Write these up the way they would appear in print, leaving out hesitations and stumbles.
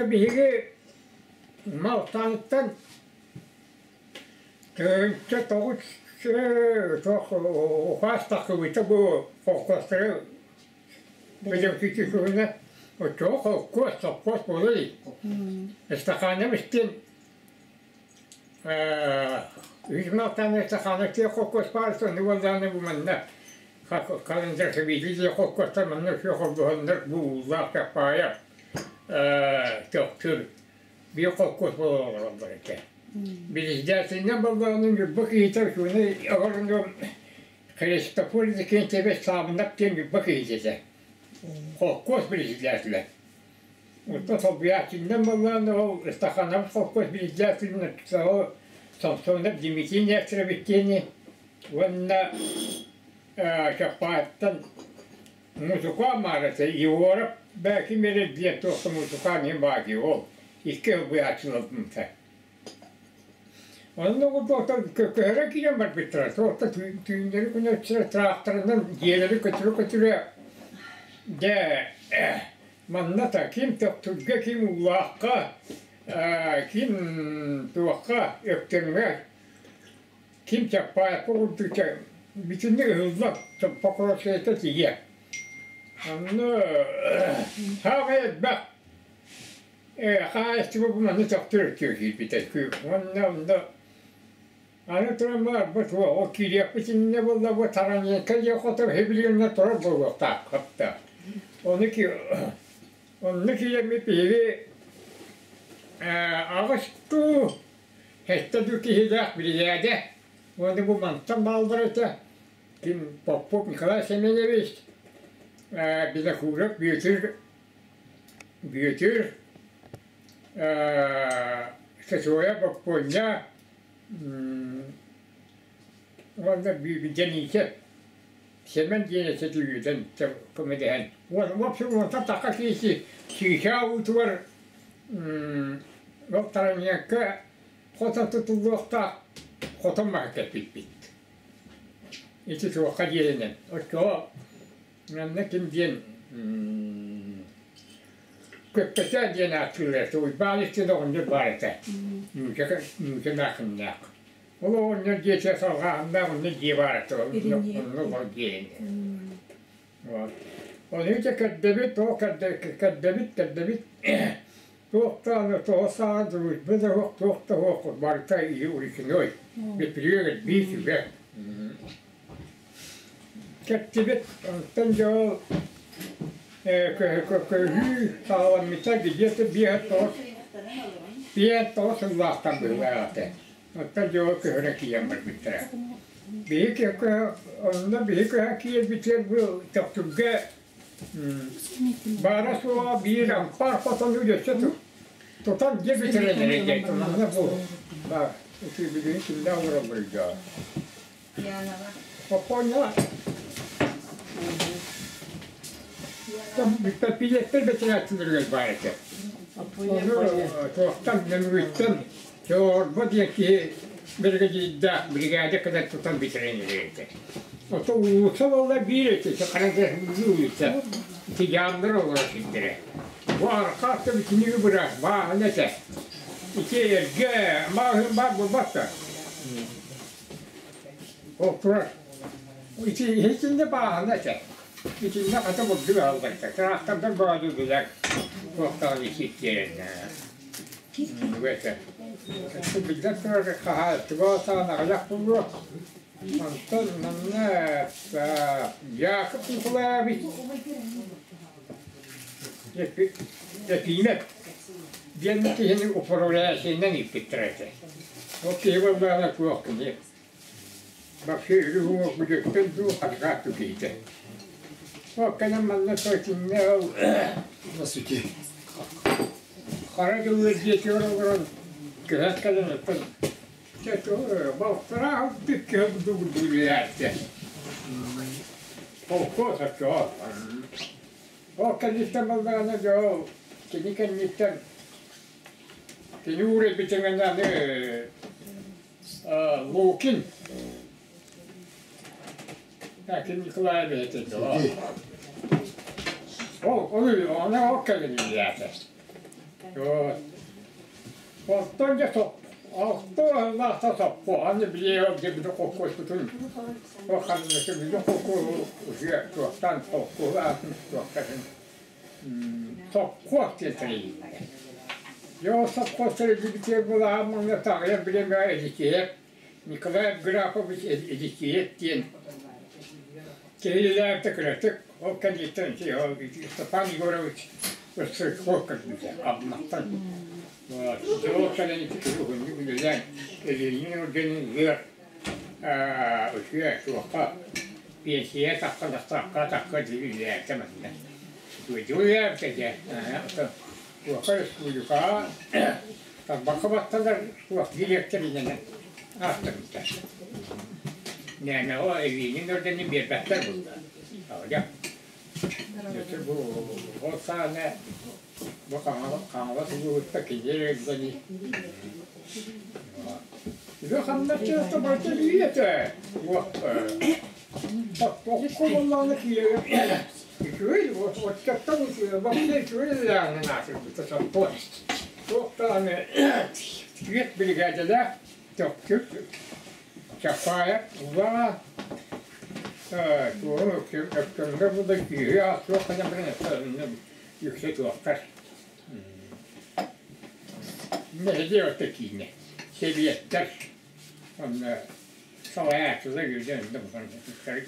Оттон биһиги Малтааныттан 1009 туох ухаас тахсыбыта бу холкуостары бөдөҥсүтүһүнэ оччоҕо холкуос, сопхуос буола илик. Ыстакаанньам истиэн үс Малтааны Ыстакаанастыа холкуос баар сонно буоллаҕына бу манна Каландаршвили холкуостар манна үчүгэй холбоһоннор бу ууллаах Чаппаайа Төхтүр биир холкуос буола олороллор этэ. Билиһдээсиннэн буоллаҕына Ньурба киһитэ учуонай оҕолорун Христофор Иннокентьевич Саабынап диэн Ньурба киһитэ этэ. Холкуос билиһдээсилэ. Онтон солбуйааччыннан буоллаҕына ол Стаханов холкуос билиһдээсилин Самсонов Дмитрий Нестерович диэни уонна Чаппааттан мусукаан маарата Егоров бээким эрэ диэн туох да мусукаан иһин баайдыы ол икки ылбыйааччыларбыта. Онно туохтан көһөрө киирэн барбыттара. Туохта түүннэри күнү тракторынан дьиэлэри көтүрэ-көтүрэ дьэ манна та ким Төхтүргэ, ким Уулаахха, ким туохха Өктөмҥө Ким Чаппаайапка курдук бүтүннүү ыһыллан Покровскайга тиийэ. Онно саамай элбэх хаһаайыстыба бу манна төхтүр өттүгэр киирбитэ. Уонна онно аны туран барбыт ол киириэхпит иннинэ буолла бу Тараненко диэн хотон сибилигин турар буолуохтаах хатта. Ону онно киирэммит биһиги аҕыс дуу Сэттэ дуу киһилээх биригээдэ уонна бу мантан бааллар этэ ким Попов Николай Семенович, Винокуров Бүөтүр Бүөтүр, Сосуойа Боппуонньа уонна Дьэниисэп Сэмэн диэн этэ түүтэн көмөлөһөн. В общем, уонтан тахха киһи сүүсээ уутугар Ол тараньыакка хотон тутуллуохтаах хотон маһа кэлбиппит. Ити туохха диэринэн. Оччоҕо манна ким диэн Көппөтөө диэн ааттыыллар этэ. Уйбаан истин оҕонньор баар этэ. Нууча наахыннаах. Ол оҕонньор дьиэтэ салҕааһыннаах онно дьиэ баар этэ. Онно олор дьиэ. Ону дьэ көрдөбүт, ол көрдөбүт, көрдөбүт туох даҕаны тоҕо саҕа дружба да суох, туох да суох барыта ручной, биппирүө биир сүгэ. Кэптибит, онтон дьэ ол көһүү саҕаламмыта где-то 59 сыллаахтан быһыылаах этэ. Оттон дьэ ол көһөрө киирэн барбыттара. Биһиги онно биһи көһө киирбитигэр бу Төхтүргэ баара суоҕа биир ампаар хотону өссө тутан дьэ бүтэрэн эрэ манна бу баар ити билигин кимнээх олороллор дьоо Поппонньо Бүппэппиэттэр бэчэрээччилэригэр баар этэ. Туохтан Нөмүгүттэн Чоорбо диэн киһи биригэдьиирдээх биригээдэ кэлэн тутан бүтэрэн эрэр этэ. Ото уулусса буолла биир этэ, харандааһы уулусса. Ити дьаамнар олорор сирдэрэ. Бу арҕаа өттө бүтүннүү быраас бааһына этэ. Ити эргэ маҕаһыын баар буолбат да. Ол турар. Ити итиннэ бааһына этэ. Итиннэ хата бурдук аһыллар. Тыраахтардар баҕадыыллар. Туохтаҕын иситтиэрэннэр. Биллэн турар, хаһаайыстыба саҕан аҕыйах буолуо. Онтон манна Яков Николаевич Епимов диэн киһини управляющайынан ииппиттэр этэ. Ол киһи буоллаҕына туох кини вообще үрүҥ бүдүктэн дуу хатыгаат дуу киһитэ. Ол кэлэн манна итиннэ ол Хара дьыллар дьиэтигэр олорон көһөн кэлэн оттон балтараа сылдьыт киһи курдук үлэлээччи. Холкуос оччоҕо. Ол кэнниттэн буоллаҕына дьэ ол кини кэнниттэн кини уурайбытыҥ аны Лукин Аким Николаевич этэ Ол, ол, оны ол кэлин үлэлээтэ. Оттон дьэ алта соппо аны билиэҕим дьэ били холкуоспутун ол ханныгы били холкуоһу уже туохтаан холкуоһу аатын туохтарын сопхуос диэн тэрийиллэр. Дьэ ол сопхуос тэриллибитигэр былаһаан маҥна таҕыйар билэмэ Эдикиэп Николай Графович Эдикиэп диэн киһилээбитэ кыратык ол кэнниттэн Степан Егорович Стручков көрбүтэ Абнахтан Дьол кэлэн ити киһи уһуннук үлэлээн Ленин орденын ыар үтүө суохха пенсия тахха тахха тахха дии үлэлээбитэ манна. Үлэлээбитэ дьэ туохха республикаҕа тарбахха баттанар туох дириэктэринэн ааттаммыта. Мээнэҕэ Ленин орденын биэрбэттэр буолла. Дьэ бу ол саҕана Бу Хаҥалас улууһуттан кини дьони Үлэ-хамнас барыта этэ. Тоххо буоллаҕына киирэ үчүгэй оччоттон вообще үчүгэй үлэлээҕинэн аатырбыта соппуос. Туох даҕаны түөрт биригээдэлээх Төхтүр Чапаев Улаа туоһун Өктөмҥө була күүһү аахсыах гынан баран үксэ туохтар Нэһилиэк орто киинэ сэбиэттэр онно салайааччылар үлэлээн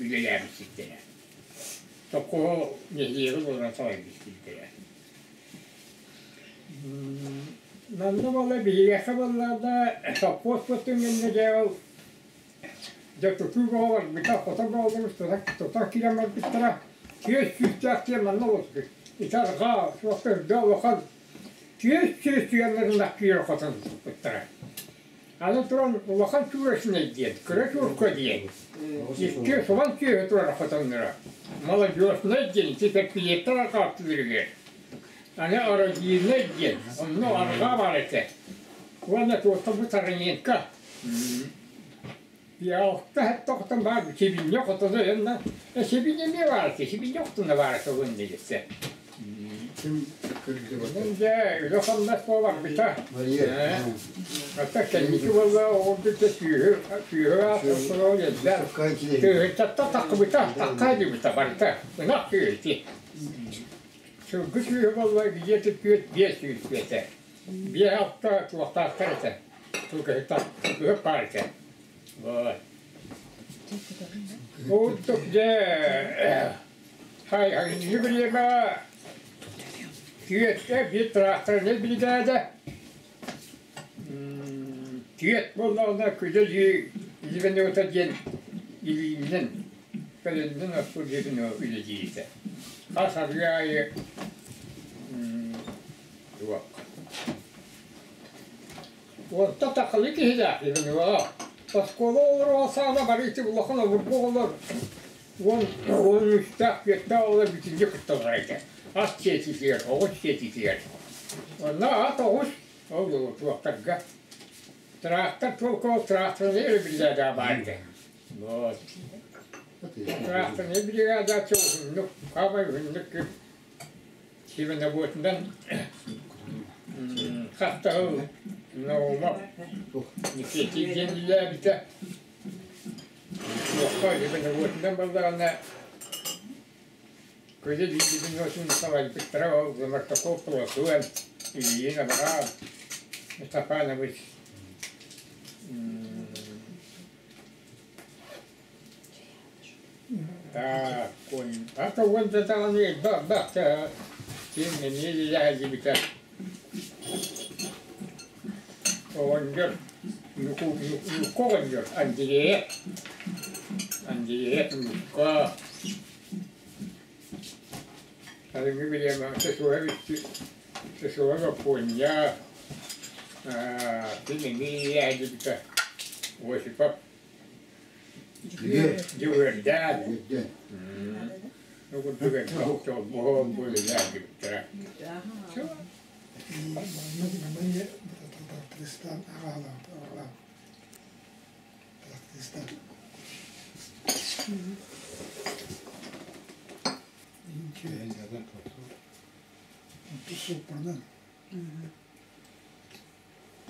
үлэлээбит сирдэрэ. Токуо нэһилиэги буолан салайбыт сирдэрэ. Манна буолла биһиэхэ буолла сопхуоспутун кэннэ дьэ ол дьэ тутуу бөҕө барбыта, хото бөҕөлөр тута киирэн барбыттара. Түөрт сүүстээх диэн манна олорбут. Ити арҕаа суохта үрдэ улахан 400 түгэннэрин киирэ хотон туппуттара. Аны туран улахан чуурашнай диэн, кыра чуурка диэн, икки субан сүөһү турар хотонноро. Молодежнай диэн ити тэппиэттэр арҕааттыырыгар. Аны ородийнай диэн, онно арҕаа баар этэ. Уонна туохта бу Тараненко. Алта хотон баар сибинньэ хотоно уонна сибинньэ эмиэ баар этэ, сибинньэ хотоно баар этэ уонна десэ. Дьэ, үлэ-хамнас буоларбыта. Ата кэнники буолла оҕолбут сүүһү сүүһү аахсыҥҥа элбээн тыһыынчаттан таххыбыта, тахха дибита барыта ынах сүөһү Сылгы сүүһү буолла где-то түөрт биэс сүүс этэ. Биэс алта туохтаахтар этэ. Сылгыһыт баар этэ. Вот. Курдук дьэ хайыһы бириэмэ түөттэ биир тракторнай биригээдэ түөт буоллаҕына күлэ-дьүү Ивановта диэн илииннэн кэлиннэн оспут диэтин үлэлиирэ. Хас арыы аайы туох Орто такылы киһилээх Иванова. Оскуола оҕолоро саала бары ити улахан обургу оҕолор 10 13-тээх түөртээх оҕолор бүтүннүү кытталлар этэ. Ас сиэтитигэр, оҕус сиэтитигэр. Онно ат оҕус ол туохтарга трактор толкуо тракторны эрэ бригада баар этэ. Вот. Тракторный бригада уһуннук, хаамай уһуннук Сивенобуотунан хастаһыл Наумов Никитий диэн үлэлээбитэ. Туохха Сивенобуотунан буоллаҕына Көдө дьиҥньин салайбыттара ол Гымартаков Платон, Ильин Абрам Степанович Так, а уонна даҕаны элбэх ким эмиэ илээдибитэ. Оҕонньор Ньукку оҕонньор Андреев Андреев Ньукка Кэлиҥҥи бириэмэҕэ Сесура Боппуонньа ким эмиэ илээдибитэ Осипов Дьүөрдээн курдук элбэх чолбоһон бу үлэлээбиттэрэ.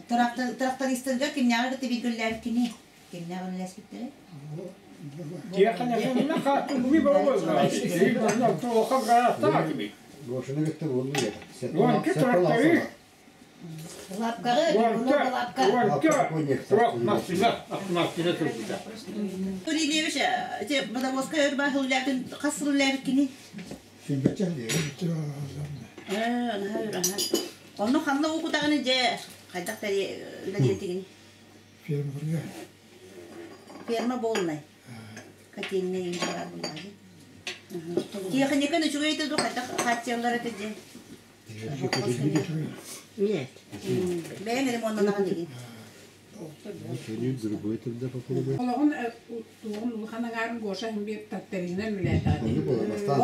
Трактористарга кимнээҕи кытта бииргэ үлэлээбиккиний? Кимнээх үлэлэспиттэрэ? Тиэхиньикэннэ хааттыллыы буолла. Туохха гаастаах кими. Гошаны кытта буоллу Уонча тракторист. Лапкаҕы, лапка. Уонча туох массыына, массыына турбута. Юрий Ильевич, те водовозка өр баар үлэлээбитин хас сыл үлэлээбиккиний? Сүүрбэччэ Ээ, наһаа өр, аһа. Онно ханна уу кутаҕыный дьэ, хайдах үлэлиэтигиний? Фермерга. Ферма буолунай. Котельная иһин баар буоллаҕа. Тиэхиньикэн үчүгэй этэ дуу, хайдах хааччыйаллар этэ дьэ? Нет. Бэйэҥ ремоннанаҕын игин. Олоҕун туоҕун улахан аҥаарын Гоша иһин биир тракторинан үлэлээтэҕэ.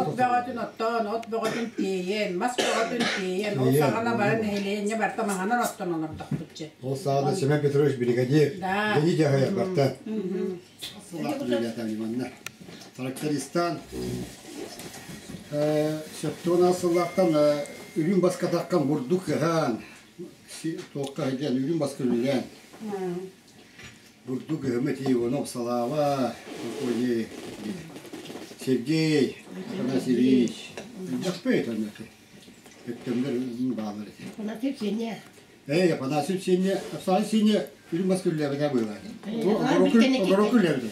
От бөҕөтүн оттоон, от бөҕөтүн тиэйэн, мас бөҕөтүн тиэйэн, ол саҕана бары нэһилиэнньэ барыта маһынан оттон олордохпут Ол саҕана Семен Петрович бригадир, Да. Дени дьаһайар барта. Трактористан сөптөөн сыллаахтан үрүҥ баскатаххан бурдук ыһаан, туохха сылдьан үрүҥ баска үлэлээн бурдук ыһыма Иванов Салава, Сергей Афанасьевич, Дьахпей Өттөмнөр баалар этэ. Афанасьев Сеня. Эй, Афанасьев Сеня, Афанасьев Сеня үрүҥ баска үлэлээбитэ быылаах. Огорокку үлэлээбитэ.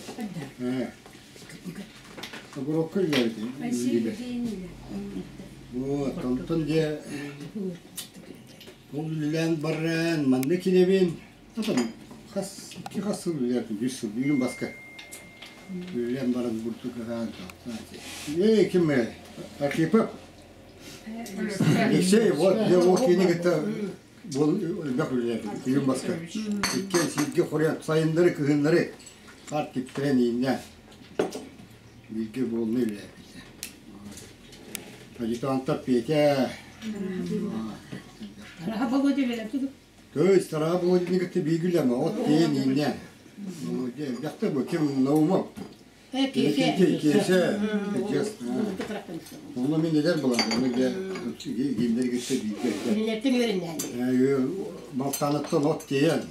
Огорокку үлэлээбитэ. Вот, онтон дьэ ол үлэлээн баран манна килэбин Отон хас икки хас сыл үлэлээтим, үс сыл бүгүн баска үлэлээн баран бурдук аһаан Эй, ким Архипов Алексей, вот я ол кини кытта бол элбэх үлэлээтим бүгүн баска. Иккиэн сиргэ хоруйан сайыннары кыһыннары хаар типтэрэн ииннээн бииргэ буолну үлэлээбитэ. Адъютанттар Петя Раха Володя үлэлээбит То есть Тараа Володяны кытта бииргилэм от тиэн ииннээн. Володя элбэхтэ бу ким Наумов. Киэсэ, Онно мин эдэр буолан, оны гиндер кытта бииргэ. Кинилэртэн үөрэннээн. Балтаанаттан от тиэйэн,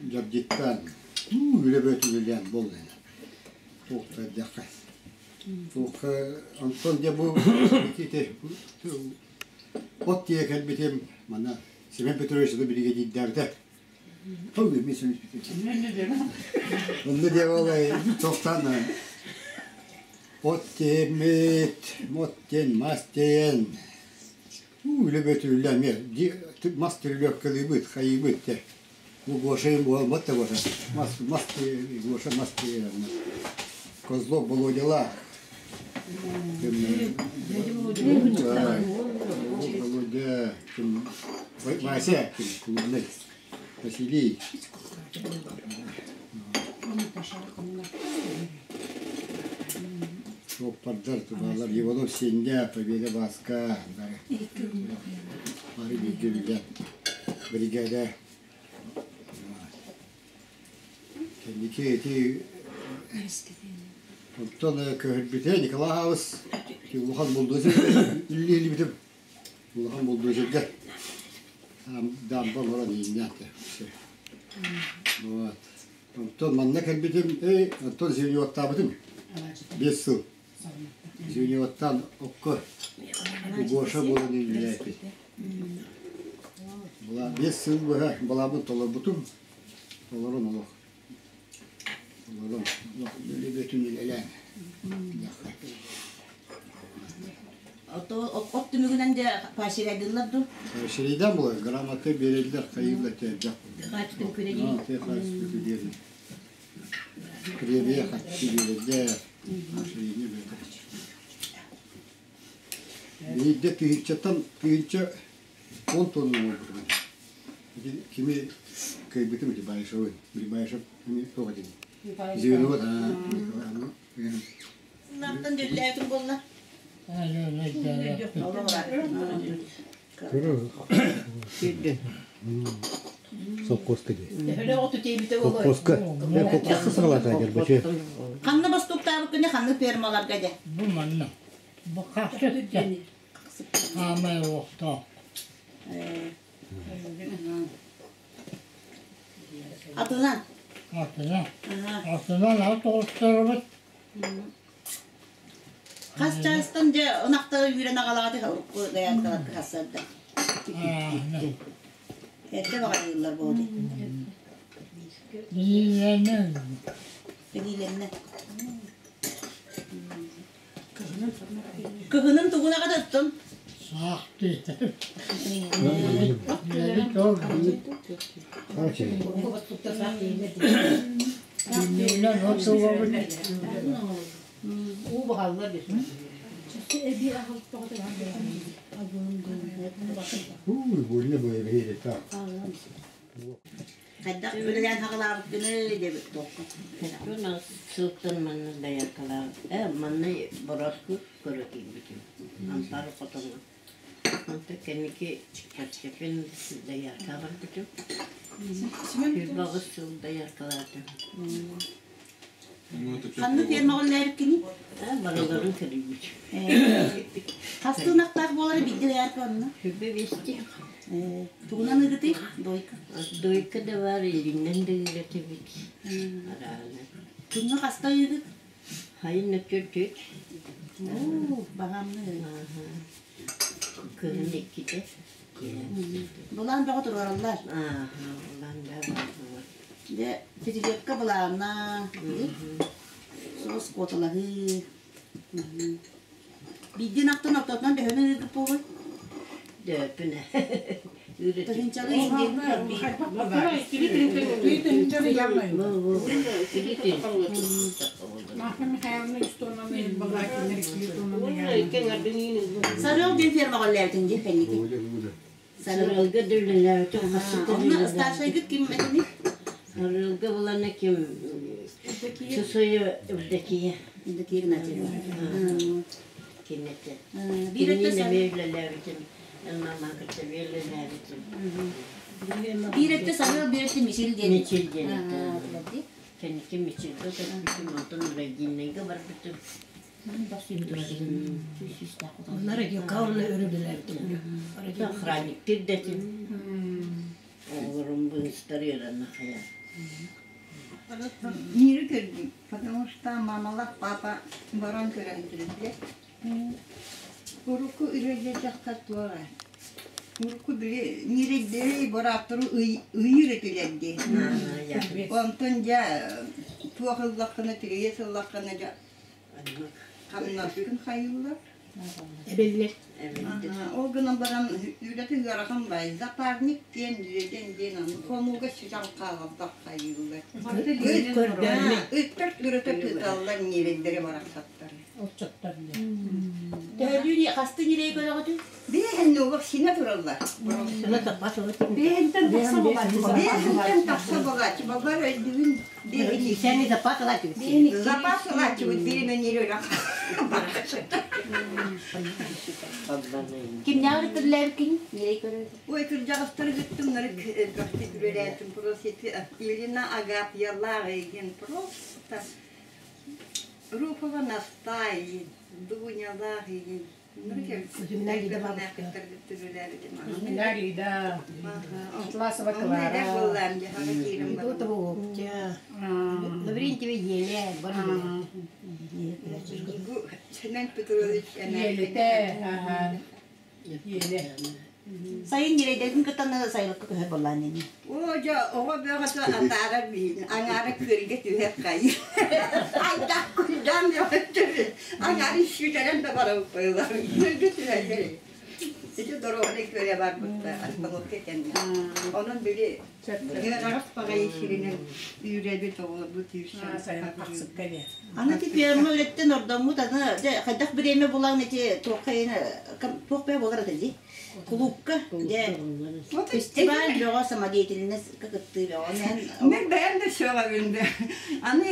дьабдьиттаан, үлэ бөтү үлэлээн буолла. Туохта эрдэххэ. Туохха онтон дьэ бу от тиэйэ кэлбитим манна Семен Петрович это биригэдьиирдээбитэ. Тыл мен Семен Петрович. Онно диэҕэ тохтаан от тиэммит, мот диэн, мас диэн, үлэ бөтүллэ эмиэ мас түрүлүөккэлиибит, хайыыбыт те. Бу Гоша им буолбат да Гоша. Мас, мас Гоша мас Козлов Володяла. Володя, Вася, клубный, Василий. Суоппардар тубалар Иванов Сенья, Победа Баска, бары бииргэ билэн бригада. Кэнники ити оттон көһөрбүтэ Николай Аҕыс улахан булдузер үллиһилибитим улахан булдузерга дамба олорон ииннээтэ. Вот. Оттон манна кэлбитим, эй, оттон звеньеваттаабытым 5 сыл. Звеньеваттаан окко Гоша буолан үлэлээппит. 5 сыл быһа балаабын толорбутум. Толорон олох. Толорон олох үлэ үлэлээн. От түмүгүнэн дьэ поощрядыллар дуу? Поощряйдан буолар, грамота береллер, хайыылар тэлдэх. Хаачыстым күнэ дии. Хаачыстым күнэ. Премия хаччы биэрэллэр, поощрение берэллэр. Биирдэ тыһыынчаттан 1010 тонна буолбутум. Ити кими кыайбытым ити Баишевы. Баишев кими туох этин? Звеновод, Сыллартан дьүллээтин буолла. Сирдин. Совхозка дии. Төһөлөөх оту тиэйбитэ буолуой? Совхозка. Совхозка саҕалаата дьарбачы. Ханна бостууктаабыт күнэ ханны фермаларга дьэ? Бу манна. Бу хахсытта. Хаамай оохтоох. Атынан. Атынан. Атынан ат оҕустарабыт. Хас чаастан дьэ ынахтары үүрэн аҕалаҕытый урукку дояркаларга хассарда. Эрдэ баҕайыллар буолуо. Билиилэринэн. Билиилэринэн. Кыһынын тугун аҕататтын? Саах диэтэ. Күннүгүнэн от ылабыт. Уу баҕаллар Хайдах үлэлээн хаҕалаабыккыный диэбит туохха. Күн сылтан манна дояркалаабыт. Манна борооску көрө киирбитим. Ампар хотоҥҥо. Онтон кэнники Чапчапин доярка барбытым. 28 сыл дояркалаатым. Ханнык фермаҕа үлэлээбиккиний? Барыларын көрүйбүт. Хастыы ынахтаах буолара биирдэ доярка онно? Сүбэ вести. Тугунан ыгытый? Дойка. Дойка да бар, илиннэн да ыыратыбыт. Араана. Күҥҥэ хаста ыыгыт? Хайын өттүр Оо, баҕамны. Кыһын иккитэ. Былаан бөҕө туруораллар. Ааха, былаан бөҕө Дьэ, пятилетка былаана, соус куоталаһыы. Биирдин ахтан ортотунан төһөнү ыыргыт буолуй? Дөпүнэ. Тыһынчалы индиэн Сарыал диэн фермаҕа үлэлээбитин дии кэнники. Сарыал. Сарыалга да үлэлээбитим Онно старшайгыт ким этиний? Сарыалга булана ким Сусуя Евдокия. Евдокия Игнатьевна. Кинете. Биир өттө Кинини эмиэ үлэлээбитим. Мама кытта үлэлээбитим. Биир өттө Сарыал, биир өттө Мичил диэн. Мичил диэн этэ. Кэнники Мичилгэ көспүтүм, онтон Райдиннайга барбытым. Охранник тирдэтим. Оҕолорум быыстар үөрэнэ хайа. Миры көрдүм, потому что мамалах папа баран көрөн түрүллэ. Урукку үрэллэ дьахтар туора. Урукку били ньирэйдэри бырааттары ыйыр этилэр дии. Онтон дьэ туох ыллаххына тириэс ыллаххына дьэ хамнаскын хайыыллар. Эбэллэр. Ол гынан баран үлэтэ ыарахан бай. Запарник диэн үлэтин диэн аны хонууга ситэн хаалбах хайыыллар. Ыттар ырыта тыыталлар ньирэйдэри барахсаттар. Отчоттор Төһөлүү хасты ньирэй көрөҕүтүй? Биэһин олох синэ тураллар. Биэһинтэн тахса буолааччы. Биэһинтэн тахса буолааччы. Балар өйдүгүн биэһин Сени запас ылааччыбыт. Запас ылааччыбыт биримен ньирэйрэх барахсаттар. Кимнээҕи кытта ньирэй көрөр? Ой, кырдьаҕастары кыттымнары элбэхтик үлэлээтим. Просто Елена Агапьялаах эйгин просто Руфова Настаа Дунялаах игин. Лида, Атласова Клара. Лаврентьева Еле, Семен Петрович Елите, ага. Еле. Сайын ньирэйдэрин кытта сайылыкка көһөр буоллаан ини. Оо, дьэ, оҕо бөҕөтө атаара биин, аҥаара күөлгэ түһэр хайы. Айдах куйдаан бөҕөтө, аҥаары сүүтэрэн да барабыппайлар. Күөлгэ түһэллэр. Ити доруобунай күөлэ барбытта, остановка кэннэ. Онон били ыараҕас баҕайы сиринэн үүрэбит оҕолорбут үүрсэн. Сайын тахсыкка диэ. Аны ти ферма үлэттэн ордоммут аны дьэ хайдах бириэмэ булан ити туохха туох бэйэ буолар этэ дии. Кулуупка дьэ фестиваль бөҕө самодеятельность кыттыы бөҕө Мен бэйэм да сөҕөбүн да. Аны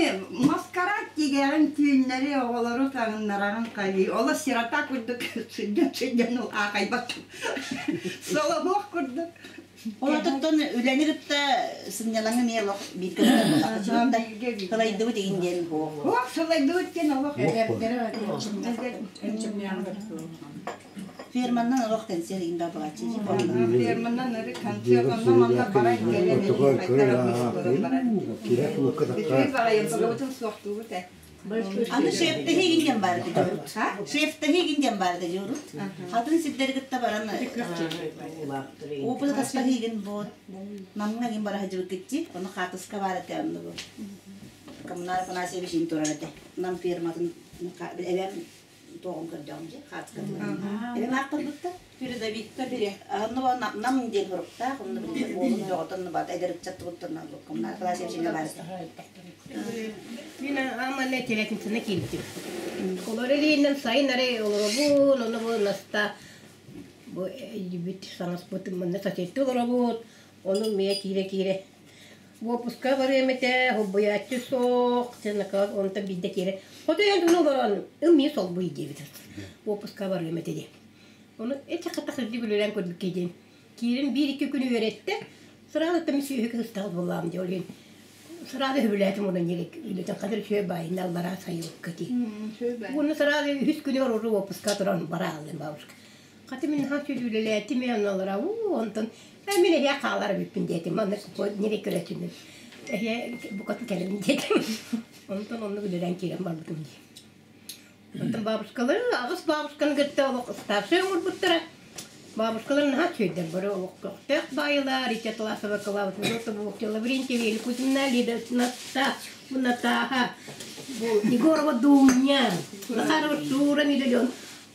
маскарад тигэҕин түүннэри оҕолору таҥыннараҕын хайыы. Оло сирота курдук сылдьан сылдьан аахайбат. Солобуох курдук. Олотуттан үлэни кытта сынньалаҥы эмиэ олох бииргэ сылайдыбыт игин диэн Ох, сылайдыбыт диэн олох. Эдэрдэрэ энчимнээн Ферманнан олох кэнсиэр иин да булааччы. Ферманнан ыры концерт онно манна баран кэлэн Үчүгэй баҕайы баҕабытын суохтуубут ээ. Аны шефтэһиигин диэн баар этэ дьоруут. Шефтэһиигин диэн баар этэ дьоруут. Хатын сирдэри кытта баран опыт таспаһыыгын буот. Намҥа гин бара сылдьыбыккытчи. Ону хаатыска баар этэ онну бу. Коммунар Афанасьевич ин турар этэ. Нам ферматын эбэм туоҕун көрдөҕүм дии хаатыскатын. Эбэм аахтарбытта. Передовикта бире. Онно нам диэн хоруктаах, онно биле уолун бөҕөтөн баат эдэр ыччат тугуттан Коммунар Афанасьевич баар этэ. Мин ааманна телятинцаны киирбитим. Олор илиинэн сайын арай олоробун, ону бу наста бу илдьибит саҥаспытын манна сатыйтыы олоробут, ону миэ киирэ-киирэ уоппуска барыам этэ, холбуйааччы суох, сенакал онтон биирдэ киирэ хотуйан тугун олорон ыммиэ солбуй диэбит. Уоппуска барыам этэ диэн. Ону эчи хата сырдык үлэлээн көрбүккэ диэн. Киирэн биир-икки күн үөрэттэ, сыраан ыттам сүөһү кыстаҕас буоллаҕым дии ол иһин Сразу сөбүлээтим уонна үлэтин хадыр үчүгэй баайына аллараа сайылыкка дии. Уонна сразу үһүс күнүгэр уру уоппуска туран бара ааллым бабушка. Хата мин наһаа үчүгэй үлэлээтим ээ онно уу онтон мин эһиэ хаалар эбиппин диэтим манна ньирэй көрөөччүнү эһиэ букатын кэлэбин диэтим. Онтон оннук үлэлээн киирэн барбытым дии. Онтон бабушкалары аҕыс бабушканы кытта олох старшай оҥорбуттара. Бабушкалар наһаа үчүгэйдэр бары олох көхтөөх баайылар, Итя Тласова, Клава Федотова, Лаврентьева, Елена Кузьмина, Лида Натаха, бу Егорова Дуня, Захарова Шура Миллион.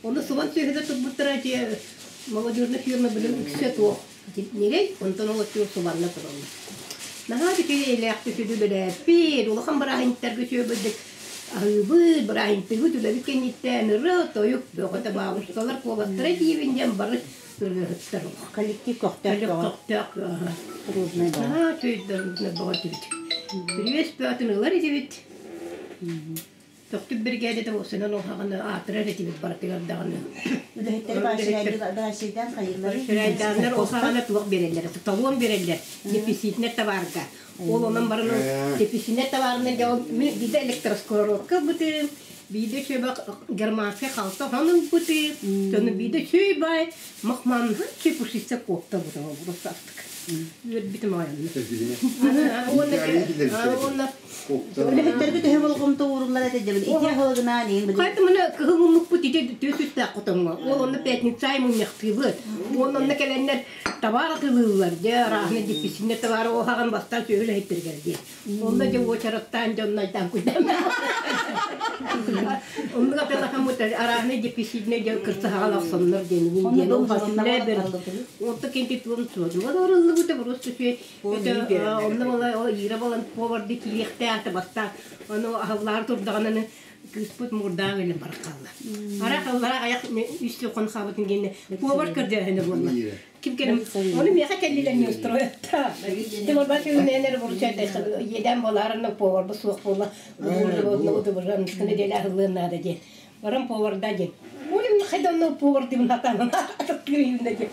Ону субан сүөһүдэ турбуттара ити молодежный фирма билим үксэ туох нирей, онтон ол өттүгэр субанна тураллар. Наһаа үчүгэй элээхтик үдүлэрээппит, улахан бырааһынньыктарга үчүгэйдик Аһыыбыт, бырааһынньыктыыбыт үлэбит кэнниттэн ырыа-тойук бөҕөтө бабушкалар куоластара диибин диэн бары ырыаһыттар олох. Коллектив көхтөөх бөҕө. Көхтөөх Дружный бөҕө. Наһаа үчүгэй бөҕө этибит. Привес бөҕөтүн ылар этибит. Төхтүк биригээдэтэ буолсунан уһаҕаны аатырар этибит барытыгар даҕаны. Үлэһиттэри баашайдаан хайыыллары. Баашайдааннар уһаҕана туох биэрэллэр? Талон биэрэллэр. Дефицитнэй табаарга. Ол онон баран дефицитнэй табаарынан дьэ ол мин биирдэ электросковородка ылбытым, биирдэ үчүгэй германскай халта оһон ылбытым, сону биирдэ үчүгэй баай махманныһан үчүгэй пушистый куопта ылбытым ол просто астык. Үөрбүтүм аҕай уонна Үлэһиттэргэ төһө болҕомто ууруллар этэ дьэбин ити аһылыгынаан иин Хайта мына кыһыл муннукпут ити түөс үстээх хотоҥҥо. Ол онно пятница мунньахтыыбыт. Уонна онно кэлэннэр табаар атыылыыллар дьэ арааһына дипписиннэр табаары оһаҕын бастаан сүөһү үлэһиттэригэр диэн. Онно дьэ уочараттаан дьонно айдаан куйдаан. Оннук атыылаһаммыт арааһына дипписиннэр дьэ кырсаһаҕал охсоннор диэн диэн ол Онто кенти туом суодуга орыллыбыта просто онно була Ира болан поварды кириэхтээх бастаан ону аһыллаары турдаҕына кыыспыт мурдаах илин барах хаалла. Ара халлара аяк үс хон хаабытын гинне повар көрдөһөнө буолла. Ким келим оны миэхэ кэллилэр не устроятта. Тимур башын нер бурчайда еден боларына повар бу суох буолла. Буолла удубуран неделя аһыллыан наада диэн. Баран поварда диэн. Улим хайдан повар дибин хатанан атыктыыр диэн.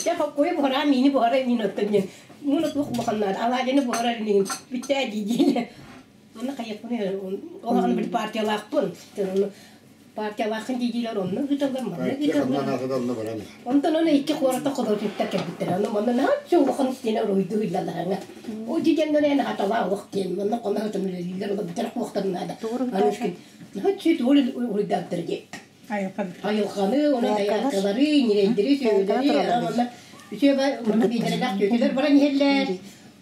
Я хоккой буһара мини буһара мин оттон диэн. Муну туох улаханнаар алаадьыны буһарар инигин бүттээ дии диэн. Онно хайыахпын олаҕын били партиялаахпын. Партиялааххын дии-диилэр онно ыыталлар, манна ыыталлар. Онтон ону икки куората художниктар кэлбиттэр. Ону манна наһаа улахан истиэнэ уруһуйдуу ыйлаллараҥа. О дьиэннэр эн хаталаа олох диэн манна хоно сытан үлэлииллэр ола бүтэр куохтарын наада. Анушкин наһаа чүт ол уруйдааттар дии. Айылҕаны, оны дайаакалары, ньирэйдэри, сүөһүлэри, онно үчүгэй бай манна биэдэрэлээх түөтүлэр баран иһэллэр.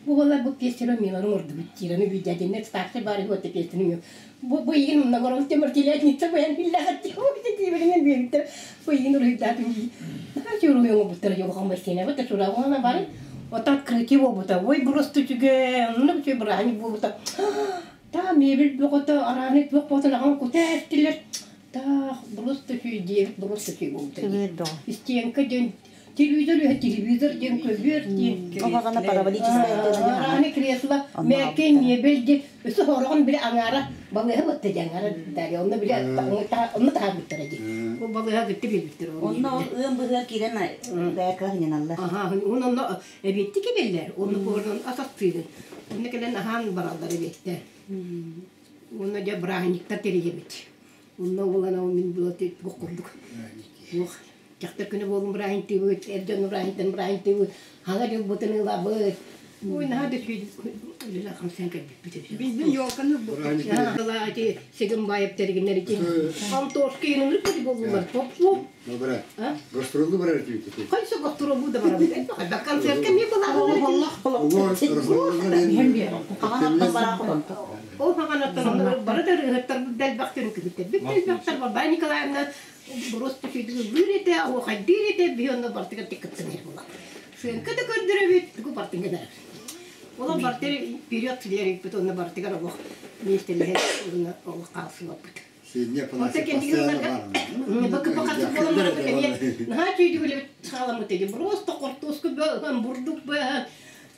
Бу буоллар бу пьесаны Миланы оҥордубут диир. Аны видеоденнер старший баар үһү отто пьесаны бу бу игин умнагорон темир телятница буян биллэхат диибилинен биэбиттэр бу игин уруһуйдаатым дии. Наһаа үчүгэй оҥорбуттар дьолохон бассейна бу ташураҕына бары вот открытие буолбута. Ой просто үчүгэй, онно үчүгэй бырааһынньык буолбута. Та мебель бөҕөтө арааны туох буолтун аҕам кута эттилэр. Таах просто үчүгэй диэбит просто үчүгэй буолбута. Стенка диэн телевизор үһэ телевизор диэн көбүөр диэн Оһоҕоно параболическай арааны кресло мээккэй мебель диэн өссө хороҕон били аҥаара балыыһа батта диэн аҥаара дарья онно били онно таһаарбыттара дии ол балыыһа кытта биэрбиттэр Онно ол ыам быһыар киирэн бэйэкэ хыньаналлар. Аха, онно эбиэтти кэлэллэр, онно буорунан ас астыыгын. Онно кэлэн аһаан бараллар эбиэттэр. Уонна дьэ бырааһынньыктар тэрийэбит. Онно уолана мин было туох курдук. Туох. Дьахтар күнэ буолун бырааһынтыыбыт, эр дьон бырааһынтан бырааһынтыыбыт, хаҥа дьылбытын ылабыт. Ой, наһаа да үлэлэ хамсаан кэлбиппит. Биздин елканы Ити Сегенбаев тэригиннэр ити Антошка инымыр көтү боллулар. Поп-поп. Добре. Гастролу барар этибит. Хайсы гастролу да барабыт. Концертка ми Ол хаганаттан бары да ырыһыттар дэлбэхтэрин күбүттэр. Бүт дэлбэхтэр Варвара Николаевна просто сүйдүгүлүүр этэ, оһуохайдыыр этэ, биһи онно бартыгар тиккыттын була. Сыанка да көрдөрөбүт, тугу бартыгар гынар. Олох бартыр вперед силериппит, онно бартыгар олох миэстэлэһэ онно олох хаалсыбаппыт. Наһаа чүйдүгүлүбүт сааламмыт эди. Просто хортуоску бөһөн, бурдук бөһөн,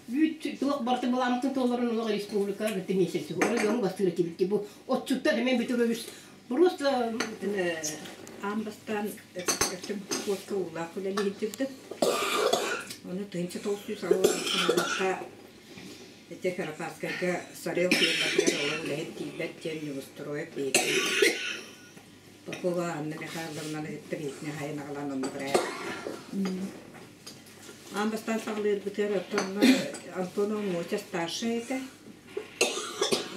Үүт туох барыта былааммытын толорон олох республика битти месяц оройуон бастыыр этибит бу отчуттар эмиэ бүтүрөбүс просто Аан бастаан өттүм куотка уулаах үлэлиһитибит. Ону 1990 ити Карапаскайга Сарел фирматыгар олох үлэһит тиийбэт диэн Неустроев биһиги Попова Анна Михайловнаны кытта биһикини хайан аҕалан онно барайа. Аан бастаан саҕалыырбытыгар оттон Антонова Мотя старшай этэ.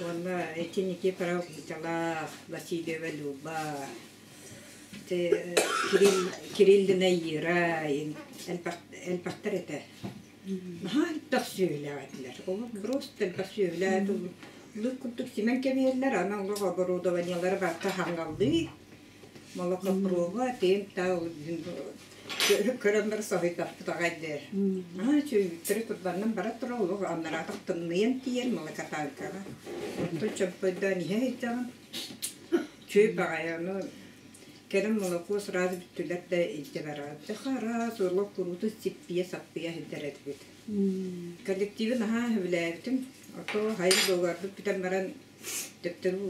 Уонна ити Никифоров Витялаах, Васильева Люба, Кирилл, Кириллина Ира элбэхтэр этэ. Наһаа элбэх сүөһүлээх этилэр. Ол просто элбэх сүөһүлээх лык курдук симэн кэбиһэллэр, аны олох оборудованиелара барыта хаҥаллыы Молокопроба тиэм таа көрөн бара соһуйдахпыт аҕай дээ. Аа үчүгэйдик турбаннан бара турар олох аннараатах тымныйан тиийэр малакатаанкаҕа. Оттон чөмпөйдөөн иһэ сылдьаҕын. Үчүгэй баҕайы ону кэлин молоко сразу бүттүлэр да илдьэ барар. Дьэ араас олох куруутун сиппийэ-саппыйа сылдьар этибит. Коллективы наһаа сөбүлээбитим. Ото хайы договарбыт бүтэн баран Төптөрү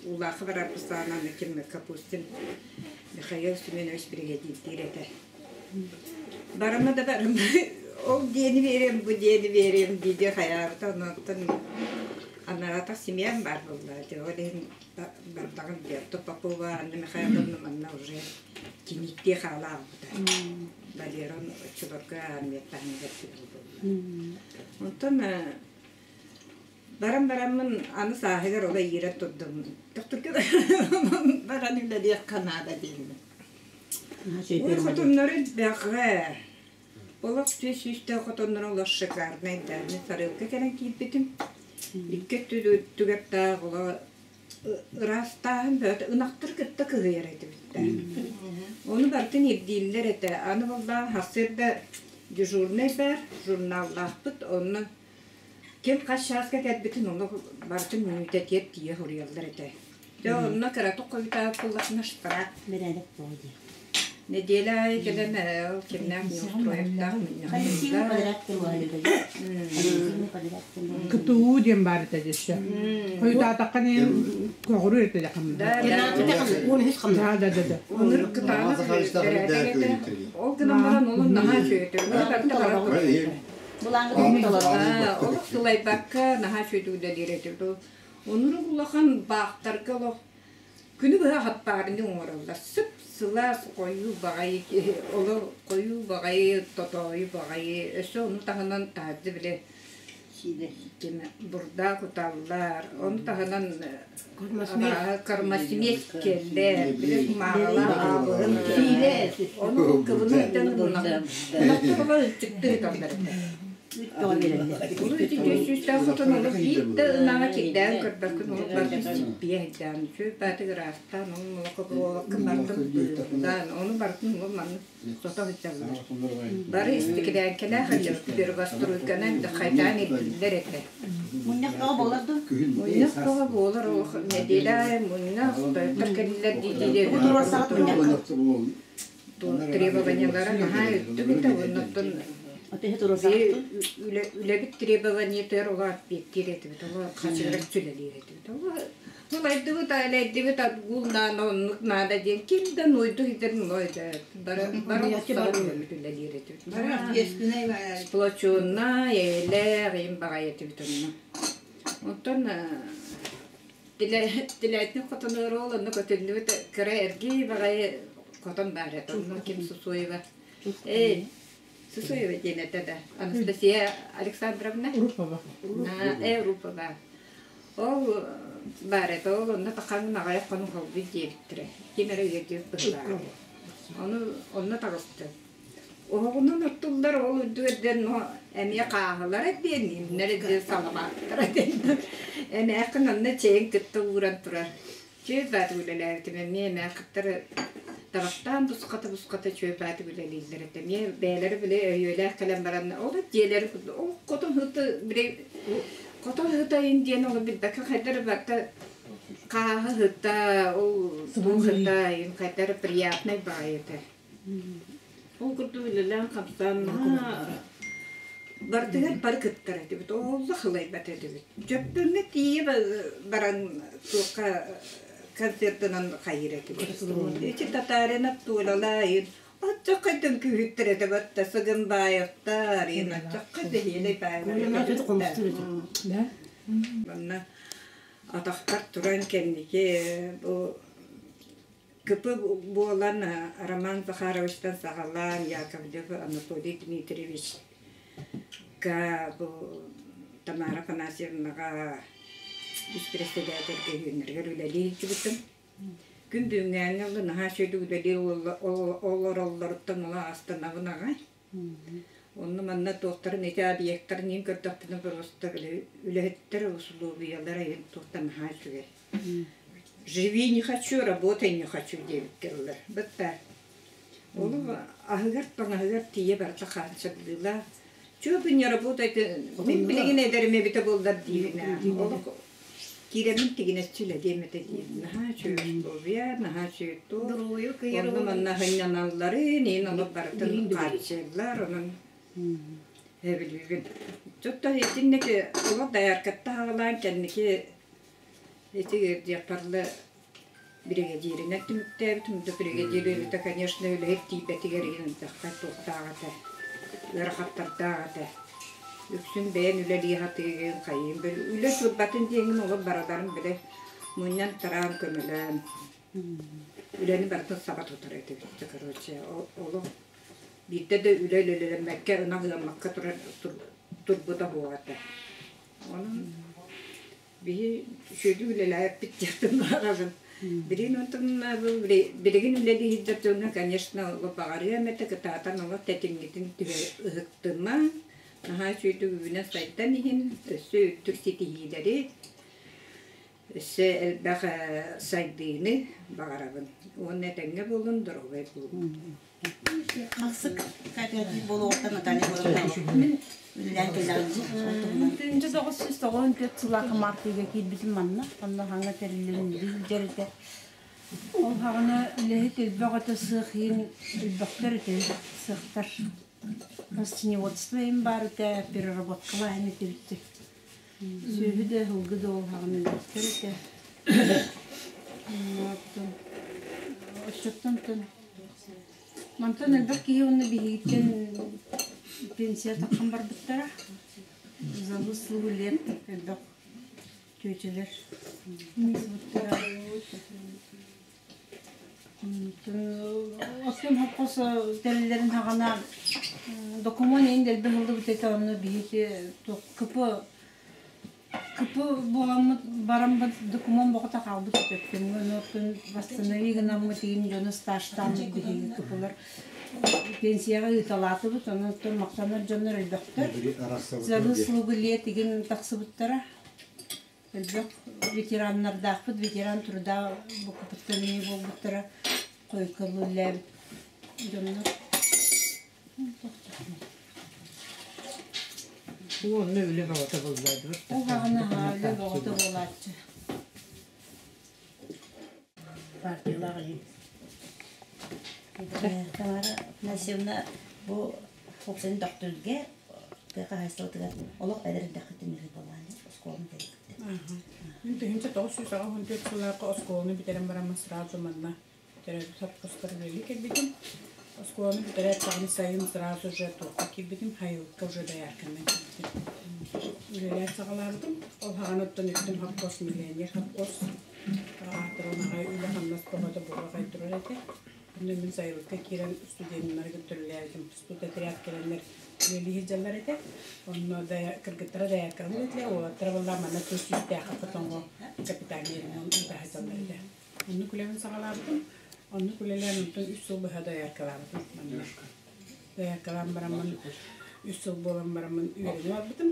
Уулаахха барарбыт саҕана ким Капустин Михаил Семенович биригэдьиирдиир этэ. Барыма да барыма, ол диэни биэриэм, бу диэни биэриэм дии-дии хайаабыта. Онтон анаратах семьям баар буолла. Ол иһин бардаҕым диэн. Попова Анна Михайловна манна уже кинииттии хаалаабыта. Валерон оччолорго армияттан буолла. Онтон Баран бараммын аны сааһыгар ола иирэ турдум. Тохтурга баран үлэлиэххэ наада диэммин. Ой, хотоннору элбэҕэ. Олох түс сүүстээх хотонноро олох шикарнай да. Мин сарыалга кэлэн киирбитим. Икки өттүгэртээх оло ыраастааһын бөҕөтө ынахтар кытта кыһыйар этибиттэр. Ону барытын ирдииллэр этэ. Аны буоллаҕа сарсыарда дежурнай баар, журналлаахпыт, онно Ким хас чааска кэлбитин ону барытын мүнүүтэтигэр тиийэ суруйаллар этэ. Дьэ онно кыратык хойутаабыт буоллаххына штраф. Бэрээдэк буолуо дии. Нэдиэлэ аайы кэлэн ол кимнээх неустроевтаах КТУ диэн баар этэ дьэссе. Хойутаатахха нем көҕүрү этэ Да, да да да. Онур кытаанах бэрээдэк этэ. Ол гынан баран олун наһаа үчүгэй. Олох сылайбакка наһаа үчүгэйдик үлэлиир этибит. Онурук улахан баахтарга олох күнү быһа хаппаарыны оҥороллор. Сып-сылаас хойуу баҕайы олор хойуу баҕайы, тотоойу баҕайы. Өссө ону таһынан таһырдьа били бурдаах куталлар. Ону таһынан кормосмесь кэллэ. Били кумааҕылаах аабыһын Ону кыбыны ыйтан ынахтар ыччыкты ыыталлар этэ. Улуу ити сүүстээх хотон олох биир да ынаҕа кирдээн көрбөккүн олох барыта сиппийэ сылдьаан үчүгэй баатык ыраастаан ол молокопроводка бартын быыллаан ону барытын ол маннык сото сылдьаллар. Бары истикилээҥкэлээх первоструйканан хайдаан ирдииллэр этэ. Мунньах бөҕө буолар дуо? Мунньах бөҕө буолар ол нэдиэлэ аайы мунньах тойоттор кэллилэр дии-дии Туруорсаҕыт мунньахха? Требованиелара наһаа үрдүк этэ оннуттан үлэбит требованиетыгар оло ответтиир этибит оло хачыгырас үлэлиир этибит оло Ылайдыбыт элэйдибит отгул наада оннук наада диэн ким да нуойду иһитэр нойда бары бары үлэлиир этибит сплоченная эйэлээх им баҕайы этибит онно оттон Тилээтин хотонугар ол онно көтүллүбүт кыра эргий баҕайы Хотон баар этэ. Онно ким Сусоева. Эй, Сусоева диэн этэ да. Анастасия Александровна. Рупова. Рупова. Ол баар этэ. Ол онно тахаҥын аҕыйах хонук холбуй диэбиттэрэ. Ким эрэ үөрдүбүт быһыылааҕа. Ону онно таҕыстым. Оһоҕунан оттуллар ол үрдүгэр диэн эмиэ хааһылара диэн, имнэрэ диэн, саламааттара диэн. Эмээххин онно чэйин кытта ууран турар. Чүөй баатык үлэлээбитим эмиэ эмээххиттэр табахтаан бусхата-бусхата чүөй баатык үлэлииллэр этэ. Эмиэ бэйэлэрэ били өйүөлээх кэлэн баран ол дьиэлэри ол хотон ыты били хотон ыһытайын диэн ол билбэккэ хайдары барыта хааһы ыһыта ол туох ыһыта хайдары приятнай баҕайы этэ. Ол курдук үлэлээн хамсаан барытыгар бары кыттар этибит, олох ылайбат этибит. Дьөппөҥҥө тиийэ баран туохха концертынан хайыыр этибит. Ити Татаринов Туолалаайын оччоххойдон күүһүттэр этэ батта Сыгынбаевтар, оччоххой бэһиэлэй баайлар. Манна атахтар туран кэнники бу КП буолан Роман Захаровичтан саҕалаан Яковлев Анатолий Дмитриевичка бу Тамара Афанасьевнаҕа үс председательгэ үһүөннэригэр үлэлии сылдьыбытым. Күн бүгүҥҥээҥҥэ дылы наһаа үчүгэйдик үлэлии олороллоруттан ыла астынабын аҕай. Онно манна туохтарын ити объектарын иһин көрдөхпүнэ просто үлэһиттэр усулуобуйалара иһин туохтан наһаа үчүгэй. Живи не хочу, работай не хочу диэбиккэ ыллар. Бытта. Олу аһыгар таҥаһыгар тиийэ барыта хааччыллыылаах. Чего бы не работать, мин билигин эдэрим эбитэ буоллар диибин ээ. Олох киирэмин тигинэччи үлэлиэм этэ диибин. Наһаа үчүгэй условия, наһаа үчүгэй туох. Онно манна сынньаналларын, иин олох барытын хааччыллар, онон эбилигин. Чотто итинники олох дояркатта хаалаан кэнники Ити диэхпарлы биригэдьииринэн түмүктээбитим да биригэдьиир үлэтэ, конечно, үлэһит тиийбэтигэр иһин элбэххэ туохтаах этэ, ыарахаттардаах этэ. Үксүн бэйэн үлэлии сатыыгын, хайыын бэл үлэ турбатын диэҥҥин олох барыларын бile мунньан тараан көмөлөөн үлэни барытын саба тутар этибит короче олох биирдэ да үлэ үлэлэммэккэ ынах ыаммакка турар турбута суох этэ. Онон Биһи сүдү үлэлээппит диэхтэн баҕарабын. Билигин онтон билигин үлэлииһиттэр дьоҥҥо, конечно, баҕарыам этэ кытаатан олох тэтиҥҥитин түһэ ыһыктыма, наһаа үчүгэйдик үүнэн сайдан иһин, өссө үрдүк ситиһиилэри, өссө элбэх сайдыыны баҕарабын. Уонна этэҥҥэ буолун, доруобай буолун. Махсык кооператив буолуоҕуттан Наталья Егоровна үлэлээн кэллэҕин 1994 сыллаахха Мартыга киирбитим манна. Онно хаҥа тэриллэн сылдьар этэ. Ол хаҕына үлэһит элбэх өтө сыах иһин элбэхтэр этэ сыахтар. Растениеводство иһин баар этэ, переработкалааһын этибиттэр. Сүөһү да, сылгы да ол хаҕына элбэхтэр этэ. Оччоттон Мантан элбэх киһи уонна биһигиттэн пенсия таххан барбыттара. За выслугу лет элбэх чүөчэлэр тахсыбыттара. Оттон хоппос тэриллэрин хаҕана докумуон иһин дэлби ыллыбыт этэ онно биһиги КП КП буоламмыт бараммыт докумуон боҕото хаалбыт өттүҥҥэ оттон восстанови гынаммыт иһин дьону стажтааммыт биһиги КПлар пенсияҕа ыыталаатыбыт онон оттон махтанар дьоннор элбэхтэр за выслугу лет игин тахсыбыттара элбэх ветераннардаахпыт ветеран труда букупуттан буолбуттара хойукка үлэлээбит дьоннор. Уонна үлэ бөҕөтө буллаатыбыт. Ол хаҕана үлэ бөҕөтө буолааччы. Партиялаах иһин. Тамара Афанасьевна бу уопсайын төхтүргэ тыа хаһаайыстыбатыгар олох эдэр эрдэххиттэн ыыталаан оскуоланы бүтэрбиттэр. Мин 1984 сыллаахха оскуоланы бүтэрэн бараммын сразу манна төрөөбүт сопхуостар үлэлии кэлбитим. Оскуоланы бүтэрээт даҕаны сайын сразу же туохха киирбитим, Хайылыкка уже доярканан киирбитим. Үлэлээн саҕалаабытым. Ол хаҕан оттон өттүм хоппуос, миллионер хоппуос. Аатыран аҕай үлэ-хамнас бөҕөтө буруо турар этэ. Онно мин сайылыкка киирэн студеннары кытта үлэлээбитим. Студотряд кэлэннэр үлэлии сылдьаллар этэ. Онно да кыргыттара дояркалыыр этилэр, уолаттара буоллаҕа манна тус сүүстээххэ хотоҥҥо капитальнай ремонт ыыта сылдьаллар этэ. Оннук үлэбин саҕалаабытым. Оннук үлэлээн онтон үс сыл быһа дояркалаабытым манна. Дояркалаан бараммын үс сыл буолан бараммын үөрэнэ барбытым.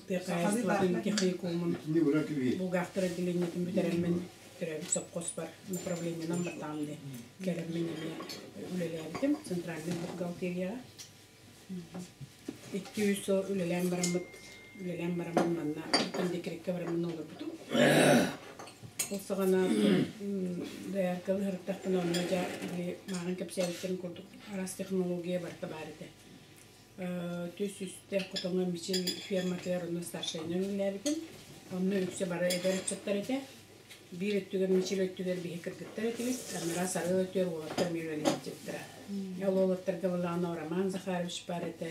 Тыа хаһаайыстыбатын техникумун булгаахтар отделениетын бүтэрэммин төрөөбүт сопхуоспар направлениенан бартаҕым дии кэлэммин эмиэ үлэлээбитим центральнай бухгалтерияҕа. Икки-үс сыл үлэлээн бараммыт үлэлээн бараммын манна декреккэ бараммын олорбутум. Ол саҕана дояркалыы сырыттахпына онно дьэ били мааҕын кэпсээбиттэрин курдук араас технология барыта баар этэ. Түс үстэ хотоҥҥо Мичил ферматыгар онно старшайынан үлэлээбитим. Онно үксэ бары эдэр ыччаттар этэ. Биир өттүгэр Мичил өттүгэр биһи кыргыттар этибит, анараа Сарыал өттүгэр уолаттар эмиэ үлэлээччиттэрэ. Ол уолаттарга былаана Роман Захарович баар этэ,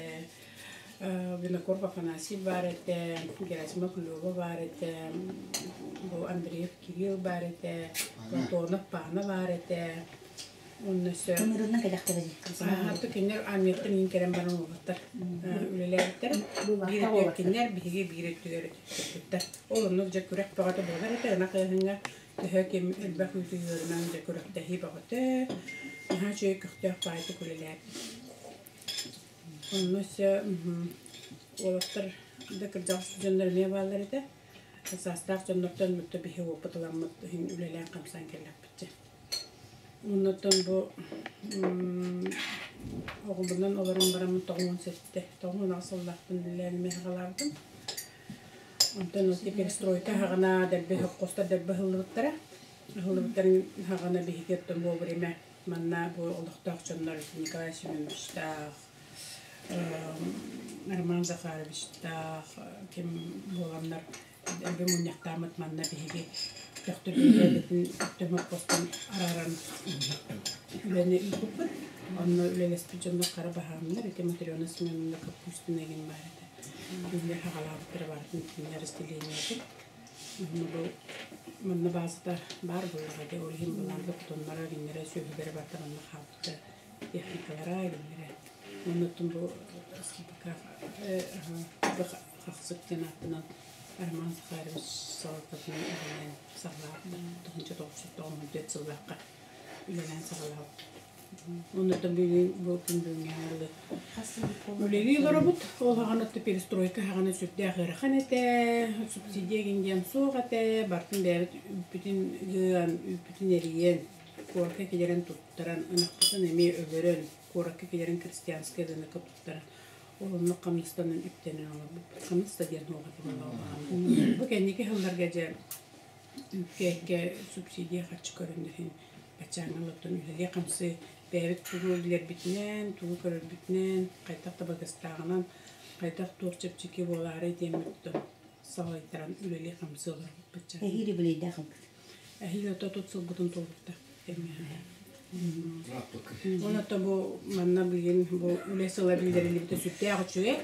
Винокуров Афанасий баар этэ, Герасимов Лёва баар этэ, бу Андреев Кирилл баар этэ, Платонов Пана баар этэ. Онно өссө Ыҥырынан кэлэхтэрэ дии. Аһаатты кинилэр армияттан иин кэлэн баран уолаттар үлэлээбиттэр. Биир өттүгэр кинилэр, биһиги биир өттүгэр кыттар. Ол оннук дьэ күрэх бөҕөтө буолар этэ. Ынах ыаһыҥҥа төһө ким элбэх үүтү ыырынан дьэ күрэхтэһии бөҕөтө. Наһаа үчүгэй көхтөөх баайдык үлэлээбит. Онно өссө уолаттар да кырдьаҕас дьоннор эмиэ бааллар этэ. Саастаах дьоннортон мөттө биһи уопут ыламмыт иһин үлэлээн хамсаан кэллэхпитчэ. Оннуттан бу оҕобунан олорон бараммын 97, 98 сыллаахпын үлэлээн эмиэ саҕалаабытым. Онтон ол перестройка аһаҕына дэлби сопхуостар дэлби ыһыллыбыттара. Ыһыллыбыттарын аһаҕына биһиги оттон вовремя манна бу олохтоох дьоннор Николай Семеновичтаах, Роман Захаровичтаах ким буоланнар Элбэ мунньахтааммыт манна биһиги Төхтүрбүтүн Өктөмөр хостон арааран үлэни ыыппыппыт. Онно үлэлэспит дьоннор хара баһаамнар, ити Матрена Семеновна Капустина игин баар этэ. Кинилэр хаҕалаабыттара барытын кинилэр разделениетын. Онно бу манна баазата баар буоллаҕа дии, ол иһин былаанга хотонноро, кинилэрэ сүөһүлэрэ барыта манна хаалбыта, техникалара, кинилэрэ. Оннуттан бу СПК Хахсык диэн ааттанан Роман Захарович салалтатынан үлэлээн саҕалаабыта. 1994 сыллаахха үлэлээн саҕалаабыт. Оннуттан бүгүн бу күн бүгүҥҥэ дылы үлэлии олоробут. Ол хаҕана перестройка хаҕана сүрдээх ыарахан этэ, субсидия диэн суох этэ, бартын бэйэбит үүппүтүн ыан, үүппүтүн эрийэн, куоракка килэрэн туттаран, ынахпытын эмиэ өлөрөн, куоракка килэрэн крестьянскай рынокка туттаран Ол оннук хамнастанан үптэнэн олорбуппут. Хамнас да диэн суох этэ буоллаҕа. Бу кэнники сылларга дьэ үпкэ субсидия харчы көрүннэр иһин баччааҥҥа олортон үлэлии-хамсыы бэйэбит тугу билэрбитинэн, тугу көрөрбүтүнэн, хайдах табыгастааҕынан, хайдах туох чэпчэки буолаарай диэммит салайтаран үлэлии-хамсыы олорбуппут. Эһиил юбилейдаах ылбыт. Эһиил ото тут сылбытын туолбута. Онон бу манна билигин бу үлэ сыла биллэриллибитэ сүрдээх үчүгэй.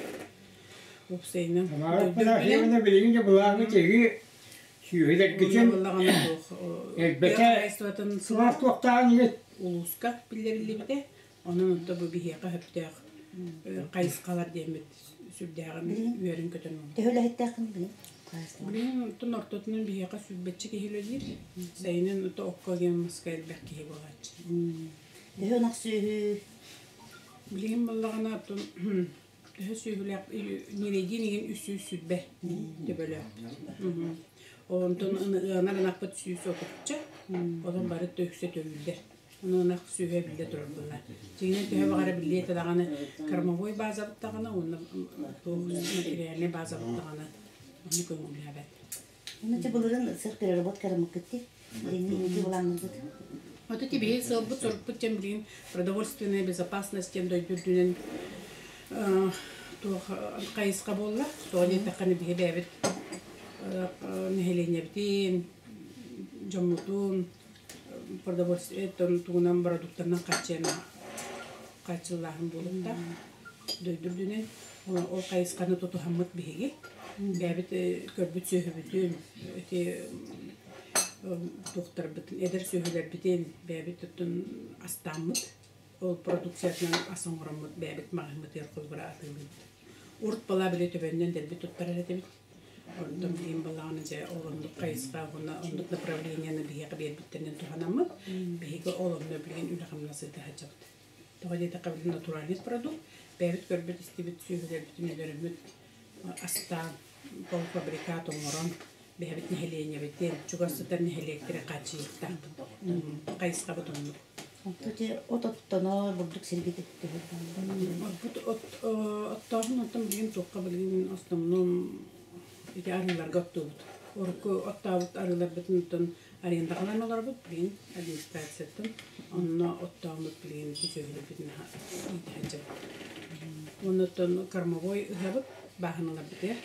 Уопсайынан. Билигин де былааҥҥы тиһиги сүүһүлэргитин элбэтэ сылаас туохтааҕын иһит улууска биллэриллибитэ. Онон онто бу биһиэхэ сөптөөх хайысхалар диэммит сүрдээҕин үөрэн көтөн Төһө үлэһиттээххин билин? Билигин оттон ортотунан биһиэхэ сүүрбэччэ киһи үлэлиир. Сайынын ото окко диэн маска элбэх киһи буолааччы. Төһө ынах сүөһү? Билигин буоллаҕына оттон төһө сүөһүлээх ньирэйдиин игин 320 төбөлөөх. Онтон ыанар ынахпыт 130-ча. Онон бары үксэ төрүүллэр. Ону ынах сүөһү эбиллэ турар буолла. Дьиҥинэн төһө баҕара биллиэ этэ даҕаны кормовой базабыт даҕаны уонна туох материальнай базабыт даҕаны ону көҥүллээбэт. Ону ти былырын сыр переработка рамыккытти. Инники былааннарбыт. Вот эти биһи сыалбыт сорукпут тем билигин продовольственная безопасность тем дойду үрдүнэн туох хайысха буолла. Тоҕо диэтэххинэ биһи бэйэбит нэһилиэнньэбитин, дьоммутун продовольствие тугунан бородууктанан хааччыллааһын буолуохтаах дойду үрдүнэн ол хайысханы тутуһаммыт биһиги бэйэбит көрбүт сүөһүбүтүн ити Туохтарбытын, эдэр сүөһүлэрбитин бэйэбит оттон астааммыт, ол продукциятынан ас оҥороммут бэйэбит маҕаһыыммытыгар холобура атыылыыбыт. Урут балаа били төбөннөн дэлби туттарар этибит. Онтон билигин балаҕаны дьэ ол оннук хайысха уонна оннук направлениены биһиэхэ биэрбиттэринэн туһанаммыт, биһиги ол онно билигин үлэ-хамнас ыыта сылдьабыт. Тоҕо диэтэххэ, билигин натуральный продукт, бэйэбит көрбүт-истибит сүөһүлэрбитин өлөрөммүт астаан, полуфабрикат оҥорон, бэйэбит нэһилиэнньэбитин, чугас сытар нэһилиэктэри хааччыйыахтаахпыт. Хайысхабыт оннук. Оттон от оттонор, бурдук сиргэ төһөр От оттооһун оттон билигин туохха билигин основном ити арыыларга оттуубут. Урукку оттообут арыыларбытын оттон арендаҕалаан олоробут билигин администрацияттан. Онно оттооммут билигин сүөһүлэрбитин иитэ сылдьабыт. Уонна оттон кормовой ыһабыт бааһыналарбытыгар.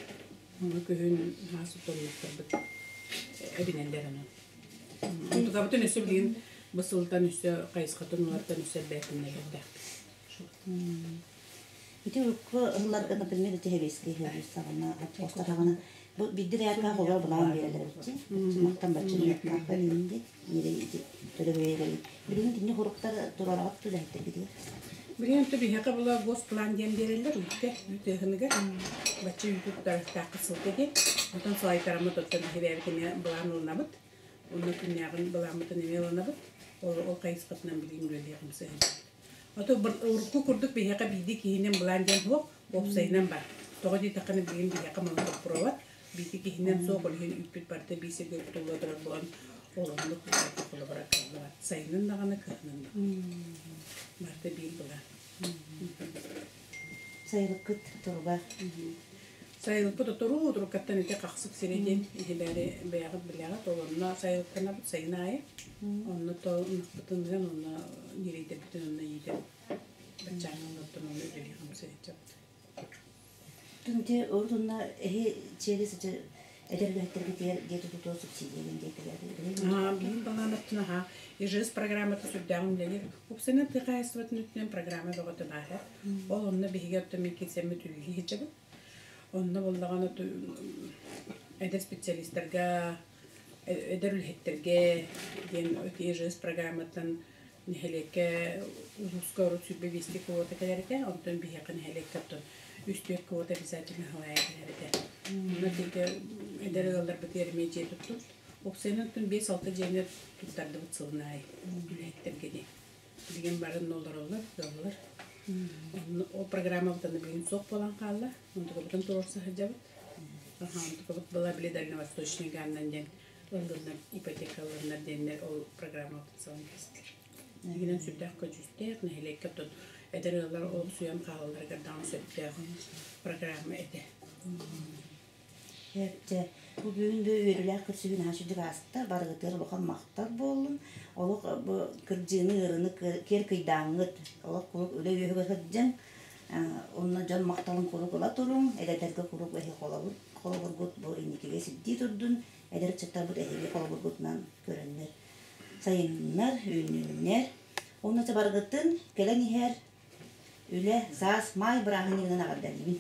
Ону күһүн хаас оттоннохторбут эбинэллэр онон. Онтукабытын өссө билигин бу сылтан өссө хайысхатын уларытан өссө элбээтиннэриэхтээхпит. Ити урукку ылларга, например, ити сэбиэскэй сойуус саҕана, холкуостар саҕана бу биирдэ рядка холор былаан биэрэллэр эбитчи. Махтан бачча инди ити төлөбүрэ билигин итинник хуруктар турараҕыт үлэһиттэргитигэр. Билигин то биһиэхэ була госплан диэн биэрэллэр үүккэ, үүт ыаһыныгар. Бачча үүтү туттарыахтааххыт сылга диэн. Онтон салайтараммыт оттон биһи бэйэбит эмиэ былаан ылынабыт. Онно күннээҕин былааммытын эмиэ ылынабыт. Ол, ол хайысхатынан билигин үлэлиэҕим сыһыарбыт. Ото урукку курдук биһиэхэ биирдии киһинэн былаан диэн суох, уопсайынан бар. Тоҕо диэтэххинэ билигин биһиэхэ маннык боппуруос биирдии киһинэн суох, ол иһин үүппүт барыта биир сиргэ кутулла турар буолан, ол оннук холобура кыаллыбат. Сайынын даҕаны, кыһынын даҕаны. Барыта биир былаан. Сайылыккыт туруга. Сайылыкпыт оторуу туруккаттан ити хахсык сирэ диэн иһилээри бэйэҕит билэҕит. Ол онно сайылыктанабыт сайын аайы. Онно то ынахпытын онно ньирэйдэрбитин онно иитэн баччааҥҥа оттон онно үлэлии хамсыйаччабыт. Түнти урут эһи чиэри сычы эдэр үлэһиттэргитигэр дьиэ тутуутугар субсидия диэн Билим балаанаттын аха ИЖС программата сүрдээҕин үлэлиир. Уопсайынан тыа хаһаайыстыбатын өттүнэн программа бөҕөтө баар. Ол онно биһиги оттон мин киирсэммит үлэлии сылдьабын. Онно буоллаҕына эдэр специалистарга, эдэр үлэһиттэргэ диэн ИЖС программаттан нэһилиэккэ улууска урут 25 квота кэлэр этэ, онтон биһиэхэ нэһилиэккэ оттон үс-түөрт квота обязательно халайа кэлэр этэ. Онно тиийэ эдэр ыалларбытыгар эмиэ дьиэ туттубут. Уопсайынан оттон 5-6 дьиэни туттардыбыт сылын аайы үлэһиттэргэ диэн. Билигин бары олороллор, ыаллар. Ол программабыт аны билигин суох буолан хаалла. Онтукабытын туруорса сылдьабыт. Онтукабыт была били дальневосточный гааннан диэн ыллыннар, ипотека ыллыннар диэннэр ол программабытын сабан кэстилэр. Игинэн сүрдээх көдьүүстээх, нэһилиэккэ оттон эдэр ыаллар олохсуйан хаалалларыгар даҕаны сөптөөх программа этэ. Дьэ, бу бүгүн бу үөрүүлээх көрсүһүү наһаа сүдүк ааста, барыгытыгар улахан махтал буоллун. Олох бу кырдьыыны, ыарыыны киэр кыйдааҥҥыт, олох куруук үлэ үөһүгэр сылдьан, онно дьон махталын куруук ыла туруҥ, эдэрдэргэ куруук эһи холобур, холобургут бу инникигэ сирдии турдун, эдэр ыччаттарбыт эһиги холобургутунан көрөннөр сайыннар, үүннүннэр. Уонна барыгытын кэлэн иһэр үлэ, саас, маай бырааһынньыгынан эҕэрдэлиибин.